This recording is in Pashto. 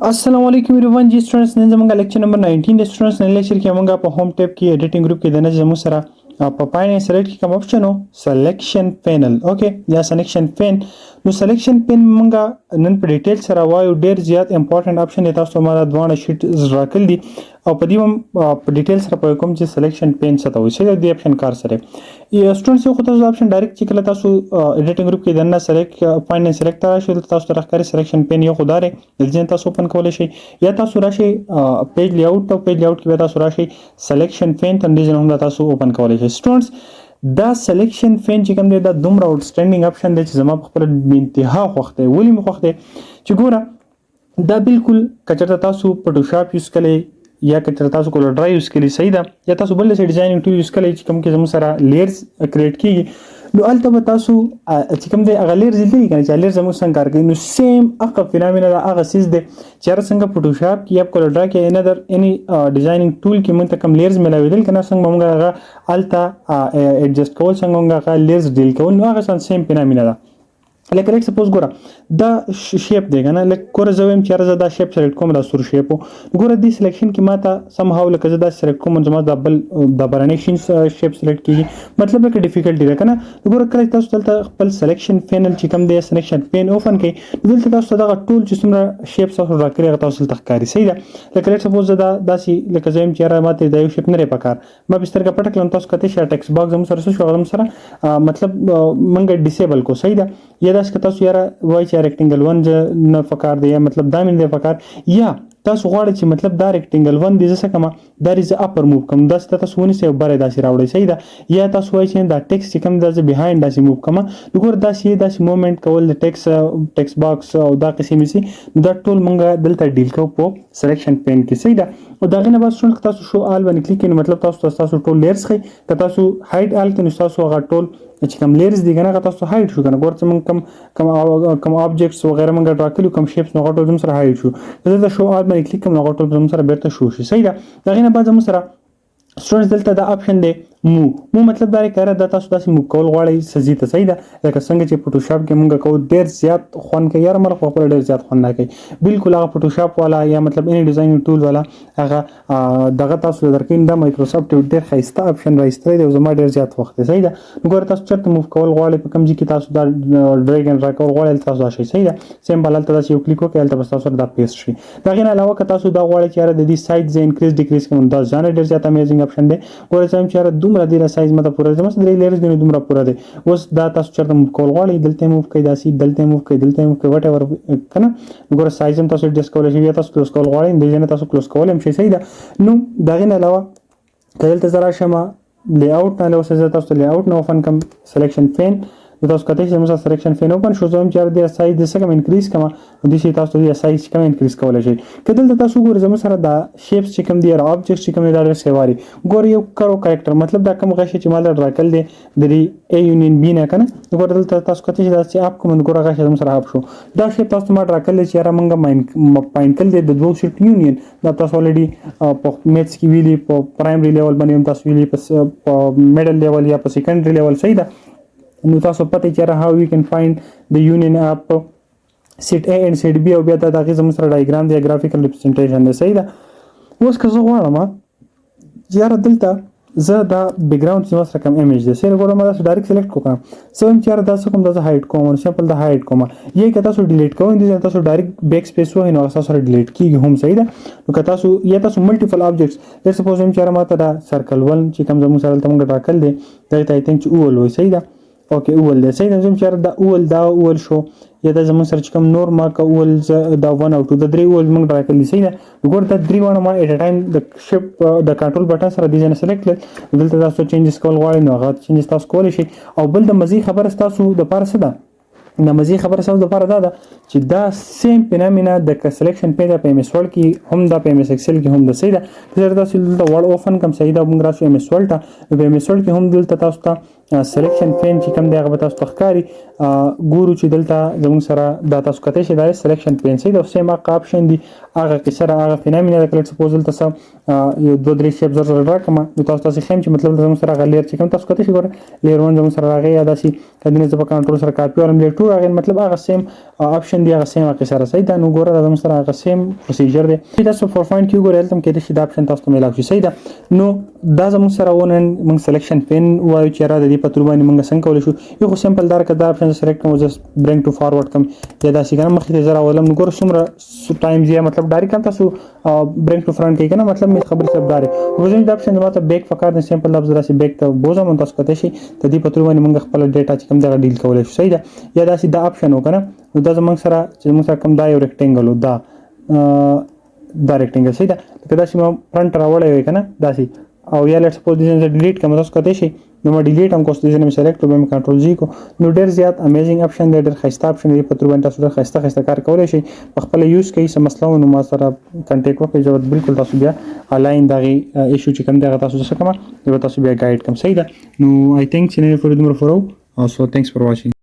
السلام علیکم ایوریون جی سټوډنټس، نن زموږ لیکچر نمبر 19 د سټوډنټس. نن لیکچر کې موږ په هوم ټیب کې ایډیټینګ ګروپ کې دنه زموږ سره په پاین سلیکټ کې کوم آپشن وو، سلیکشن پینل، اوکے، یا سلیکشن پین. نو سلیکشن پین موږ نن په ډیټیل سره وایو. ډیر زیات امپورټنت آپشن دی. تاسو ما دواړه شیټ راکړل دي او په دې هم په ډیټیل سره پوه کوم چې سلیکشن پین څه ته وایي، چې د آپشن کار سره. سټوډنټس، یو خو تاسو آپشن ډایرکټ چې کله تاسو ایډیټینګ ګروپ کې دنه سلیکټ فایند سلیکټ راشي، تاسو ته راښکاري سلیکشن پین. یو خو داره د دې تاسو اوپن کولی شئ، یا تاسو راشئ پیج لیاوټ ته، پیج لیاوټ کې بیا تاسو راشئ سلیکشن پین ته، دې هم تاسو اوپن کولی شئ. سټوډنټس، دا سلیکشن پین چې کوم دی، دا دومره آوټسټینډینګ آپشن دی چې زما په خپل انتها خوښ دی. ولې مې خوښ دی؟ چې ګوره، دا بالکل کچرته تاسو فوټوشاپ یوز کړئ یا کچرته تاسو کولر ډرا یوز کړئ، صحیح ده، یا تاسو بل څه ډیزاینینګ ټول یوز کړئ چې کوم کې زموږ سره لیئرز کریټ کیږي، نو هلته به تاسو چې کوم دی هغه لیئرز لیدلي کنه چې لیئرز زموږ څنګه کار کوي. نو سیم هغه فینومینا ده، هغه څیز دی چې هر څنګه فوټوشاپ کې یا کولر ډرا کې انادر اني ډیزاینینګ ټول کې موږ ته کوم لیئرز ملاویدل کنه، څنګه موږ هغه هلته ایډجسټ کول، څنګه موږ هغه لیئرز ډیل کول، نو هغه سیم فینومینا ده. لکه لیټ سپوز، ګوره، دا شیپ دی کنه. لکه ګوره، زه وایم چې یاره زه دا شیپ سلیکټ کوم، دا سور شیپ. ګوره، دې سلیکشن کې ماته سم هاو لکه زه دا سلیکټ کوم، زما دا بل د برنې شین شیپ سلیکټ کیږي. مطلب لکه ډیفیکلټي ده کنه. ګوره، کله تاسو دلته خپل سلیکشن پینل چې کوم دی، سلیکشن پین اوپن کړئ، دلته تاسو دغه ټول چې څومره شیپس تاسو راکړي، هغه تاسو دلته ښکاري، صحیح ده. لکه لیټ سپوز دا داسې، لکه زه وایم چې یاره ماته دا یو شیپ نه لري پکار، ما به سترګه پټه کړم. تاسو کته شي ټیکسټ باکس زموږ سره څه شو، هغه زموږ سره مطلب منګه ډیسیبل کو، صحیح ده. یا داسې که تاسو یاره وایي چې ریکټینګل 1 نه پکار دی، یا مطلب دا مې نه دی پکار، یا تاسو غواړئ چې مطلب دا ریکټینګل 1 دی، زه څه کوم، دا زه اپر موو کوم، داسې تاسو ونیسئ او بره داسې راوړئ، صحیح ده. یا تاسو وایئ چې دا ټیکس چې کوم دا زه بیهایند داسې موو کوم. نو ګوره، داسې موومنټ کول د ټیکس باکس او دا قسم سي، نو دا ټول مونږ دلته ډیل کوو په سلیکشن پین کې، صحیح ده. او دا غنه بس څنګه تاسو شو آل باندې کلیک کړئ، مطلب تاسو ټول لیئرز ښئ. که تاسو هایډ آل کې، نو تاسو هغه ټول چې کوم لیئرز دي کنه، هغه تاسو هایډ شو کنه. ګور چې موږ کوم آبجیکټس وغیرہ موږ ډرا کړو، کوم شیپس، نو هغه ټول زموږ سره هایډ شو. دلته شو آل باندې کلیک کوم، نو هغه ټول زموږ سره بیرته شو شي، صحیح ده. دا غنه بعد زموږ سره سټوډنټس دلته دا آپشن دی مو. مو مطلب دا کاره دا تاسو داسې موو کول غواړئ سزي ته، صحیح ده. لکه څنګه چې فوټوشاپ کې مونږ کوو، ډیر زیات خوند کوي. یاره مله خو خپل ډیر زیات خوند نه کوي. بالکل هغه فوټوشاپ والا یا مطلب اني ډیزاین ټول والا هغه دغه تاسو درکې. دا مایکروسافټ یو ډیر ښایسته آپشن راایستلی دی او زما ډیر زیات وخت دی، صحیح ده. نو ګوره، تاسو چېرته موو کول غواړئ، په کوم ځای کې تاسو دا ډریګ اینډ ډراپ کول غواړئ، تاسو دا شی، صحیح ده، سمپل هلته داسې یو کلیک وکړئ، هلته به تاسو دا پیسټ شي. د هغې نه علاوه که تاسو دا غواړئ چې یاره د دې سایز زه انکریز ډیکریز کوم، دا ځانه ډیر زیات امیزینګ آپشن دی. ګوره، زه وایم چې یاره دومره ډېره سایز ماته پوره دی، زما درې لیئرز دي، نو دومره پوره دی. اوس دا تاسو چېرته موو کول غواړئ، دلته موو کړئ، داسې دلته موو کړئ، دلته موو کړئ، وټ ایور که نه. ګوره، سایز هم تاسو ایډجسټ کولی شئ، یا تاسو کلوز کول غواړئ، دې ځای نه تاسو کلوز کولی هم شئ، صحیح ده. نو د هغې نه علاوه که دلته زه راشم لی اوټ نه، اوس زه تاسو ته لی اوټ نه اوپن کوم سلیکشن پین، نو تاسو کتلی شئ زموږ سلیکشن پین اوپن شو. زه وایم چې یاره دې سایز دې څه کم انکریز کړم، نو دې شي تاسو دې سایز چې کم انکریز کولی شئ. که دلته تاسو وګورئ، زموږ سره دا شیپس چې کوم دي، آبجیکټس چې کوم دي، دا ډېر سیوا دي. ګوره، یو کرو کریکټر، مطلب دا کوم غشی چې ما له ډراکل دی د دې ای یونین بی نه کنه. ګوره، دلته تاسو کتلی شئ داسې اپ کوم، ګوره غشی زموږ سره اپ شو. دا شیپ تاسو ما ډراکل دی چې یاره مونږ پاینټ کل دی د دوو شیپ یونین. دا تاسو الریډي په میتھس کې ویلي، په پرایمري لیول باندې هم تاسو ویلي، په میډل لیول یا په سیکنډري لیول، صحیح ده. نو تاسو پته چې how we can find the union of set A and set B، او بیا دا د هغې زموږ سره ډایګرام دی، ګرافیکل ریپرزنټیشن دی، صحیح ده. اوس که زه غواړم چې یاره دلته زه دا بیکګراوند چې زما سره کوم ایمیج دی، سره ګوره، ما داسې ډایرکټ سلیکټ کوم، زه وایم چې یاره دا څه کوم، دا زه هایډ کوم. نو سمپل دا هایډ کوم. یا که تاسو ډیلیټ کوئ، دې تاسو ډایرکټ بیک سپیس وهئ، نو تاسو سره ډیلیټ کیږي هم، صحیح ده. نو که تاسو یا تاسو ملټیپل آبجیکټس، لیټ سپوز وایم چې یاره ماته دا سرکل 1 چې کوم زموږ سره دلته موږ ټاکل دی، دا ته آی تھنک چې اوول وایي، صحیح ده. اوکې، اوول دی، صحیح ده. زه وایم چې یاره دا اوول، دا اوول شو، یا دا زموږ سره چې کوم نور ما که اوول دا 1 او 2، دا درې اوول موږ ټاکل دي، صحیح ده. نو ګوره، دا درې واړه ما ایټ ا ټایم د شپ د کنټرول بټن سره دې ځای نه سلیکټ کړل. دلته تاسو چینجز کول غواړئ، نو هغه چینجز تاسو کولی شئ. او بل د مزې خبره ستاسو دپاره څه ده؟ د مزې خبره ستاسو دپاره دا ده چې دا سیم فینومینا د سلیکشن پین ده په ایم ایس ورډ کې هم ده، په ایم ایس ایکسل کې هم ده، صحیح ده. که چېرته تاسو دلته ورډ اوپن کړم، صحیح ده، موږ راشو ایم ایس ورډ ته، نو په ایم ایس ورډ کې هم دلته تاسو ته سلیکشن پین چې کوم دی هغه به تاسو ته ښکاري. ګورو چې دلته زموږ سره دا تاسو کتلی شئ، دا سلیکشن پین، صحیح ده. سیم هغه آپشن دی، هغه قصه ده، هغه فینامینه ده. لیټ سپوز دلته څه یو دوه درې شیپ زر ډرا کړم، نو تاسو تاسو ښیم چې مطلب زموږ سره هغه لیر چې کوم تاسو کتلی شئ، ګوره لیر 1 زموږ سره راغی، یا داسې کدینه زه په کنټرول سره کاپي ورم لیر 2 راغی، مطلب هغه سیم آپشن دی، هغه سیم قصه ده، صحیح ده. نو ګوره دا زموږ سره هغه سیم پروسیجر دی. تاسو فور پوینټ کې وګورئ، هلته هم کېدای شي دا آپشن تاسو ته میلاو شي، صحیح ده. نو دا زموږ سره و نن موږ سلیکشن پین وایو چې را د دې په ترو باندې موږ څنګه کولی شو. یو خو سمپل دار که دا آپشن سلیکټ کوم، جست برینګ ټو فارورډ کوم، یا داسې کنه مخې ته زه راولم، نو ګوره څومره ټایم ضایع، مطلب ډایرکټ هم تاسو برینګ ټو فرنټ کوي کنه، مطلب مې خبرې سره ډایرکټ وزن دا آپشن ماته بیک پکار دی. سمپل لفظ داسې بیک ته بوزم، تاسو کتلی شئ د دې په ترو باندې موږ خپل ډیټا چې کوم دغه ډیل کولی شو، صحیح ده. یا داسې دا آپشن وکنه، نو دا زموږ سره چې زموږ سره کوم دا یو ریکټینګل و، دا ریکټینګل، صحیح ده. لکه داسې ما فرنټ راوړی وی کنه داسې، او یا لیټ سپوز دې زه ډیلیټ کوم، تاسو کتلی شئ نو ما ډیلیټ هم کوم، دې نه سلیکټ او بیا مې کنټرول زی کو. نو ډیر زیات امیزینګ آپشن دی، ډیر ښایسته آپشن دی، په ترو باندې تاسو ډیر ښایسته ښایسته کار کولی شئ. په خپله یوز کوئ، څه مسله و نو ما سره کنټیکټ وکړئ، زه به بالکل تاسو بیا الاین دغې ایشو چې کوم دی هغه تاسو څه کوم، زه به تاسو بیا ګایډ کوم، صحیح ده. نو آی تھنک چې نن پورې دومره فورو. سو تھینکس فار واچینګ.